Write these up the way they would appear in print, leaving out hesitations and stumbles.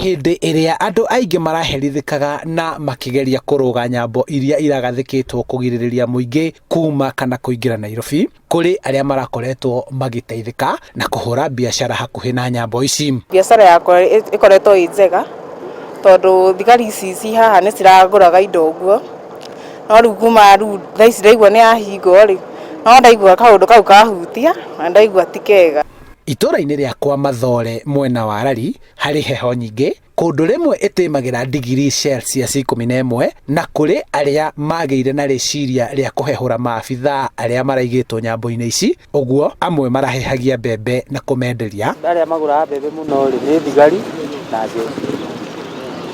Hĩndĩ ĩrĩa andũ aingĩ maraherithĩkaga na makĩgeria kũrũga nyambo iria iragathĩkĩtwo kũgirĩrĩria mũingĩ kuma kana kũingĩra Nairobi, kũrĩ arĩa marakoretwo magĩteithĩka na kũhũra biacara hakuhĩ na nyambo ici. Biacara yakwa ĩkoretwo ĩ njega tondũ thigari ici ci haha nĩ ciragũraga indo ũguo, no rĩu kuma rĩu thaa ici ndaigua nĩ yahingwo rĩ, no ndaigua kaũndũ kau kahutia na ndaigua ti kega. Itũũra-inĩ rĩa kwa Mathore mwena wa Rari harĩ heho nyingĩ, kũndũ rĩmwe ĩtĩmagĩra ndigirii Celsius 11, na kũrĩ arĩa magĩire na rĩciria rĩa kũhehũra maabithaa arĩa maraigĩtwo nyambo-inĩ ici, ũguo amwe marahehagia mbembe na kũmenderia. Arĩa magũraga mbembe mũno rĩ, nĩ thigari na jeshi,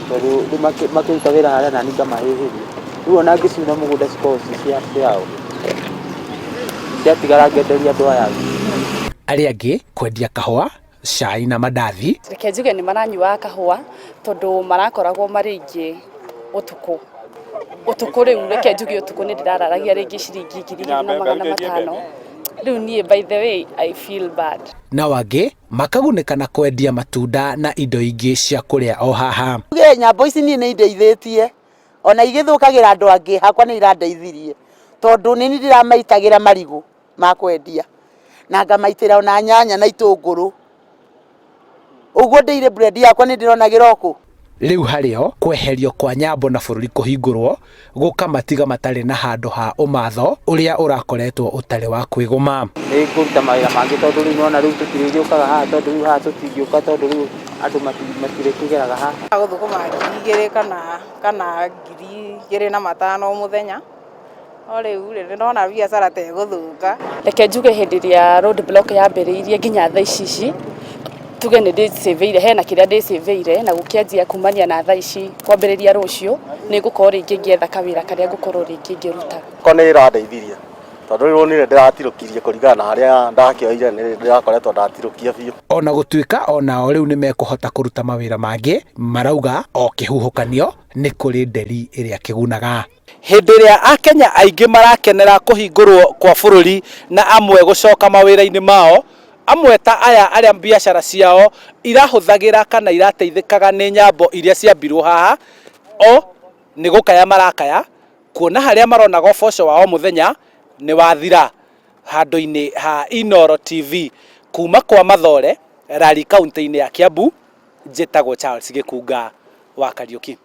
tondũ rĩu makĩruta wĩra harĩa nani ngamahĩhĩria, rĩu ona ngĩciuna mũgũnda cikoragwo ci ciao, ciatigara ngenderia andũ aya angĩ. Arĩa angĩ kwendia kahũa, cai na mandathi. Reke njuge nĩ maranyuaga kahũa tondũ marakoragwo marĩ aingĩ ũtukũ. Ũtukũ rĩu reke njuge ũtukũ nĩ ndĩrararagia rĩngĩ ciringi 2500. Rĩu niĩ by the way I feel bad. Nao angĩ makagunĩka na kwendia matunda na indo ingĩ cia kũrĩa o haha. Tuge nyambo ici niĩ nĩ indeithĩtie ona igĩthũkagĩra andũ angĩ hakwa nĩ irandeithirie tondũ nĩ niĩ ndĩramaitagĩra marigũ ma kwendia na ngamaitĩra ona nyanya na itũngũrũ ũguo ndĩire bread yakwa nĩ ndĩronagĩra o kũ. Rĩu harĩo kweherio kwa nyambo na bũrũri kũhingũrwo gũkamatiga matarĩ na handũ ha ũmatho ũrĩa ũrakoretwo ũtarĩ wa kwĩgũma. Nĩ ngũruta mawĩra mangĩ tondũ rĩu nĩwona rĩu tũtirĩgĩũkaga haha tondũ rĩu haha tũtingĩũka tondũ rĩu andũ matirĩkĩgeraga haha. Gũthũkũma 2000 kana 2500 o mũthenya. No rĩu rĩ, nĩ ndona biacara ta ĩgũthũka. Reke njuge hĩndĩ ĩrĩa road block yambĩrĩirie nginya thaa ici ici, tuge nĩ ndĩcĩvĩire, hena kĩrĩa ndĩcĩvĩire na gũkĩanjia kumania na thaa ici kwambĩrĩria rũciũ, nĩ ngũkorwo rĩngĩ ngĩetha kawĩra karĩa ngũkorwo rĩngĩ ngĩruta. Ko nĩ ĩrandeithirie tondũ rĩu nĩ ndĩratirũkirie kũringana na harĩa ndakĩoire nĩ ndĩrakoretwo ndatirũkia biũ. Ona gũtuĩka onao rĩu nĩ mekũhota kũruta mawĩra mangĩ, marauga o kĩhuhũkanio nĩ kũrĩ nderi ĩrĩa kĩgunaga. Hĩndĩ ĩrĩa Akenya aingĩ marakenera kũhingũrwo kwa bũrũri na amwe gũcoka mawĩra-inĩ mao, amwe ta aya arĩa biacara ciao irahũthagĩra kana irateithĩkaga nĩ nyambo iria ciambirwo haha, o nĩ gũkaya marakaya kuona harĩa maronaga ũboco wa o mũthenya nĩ wathira. Handũ-inĩ ha Inooro TV kuma kwa Mathore, Rari kauntĩ-inĩ ya Kiambu, njĩtagwo Charles Gĩkunga wa Kariũki.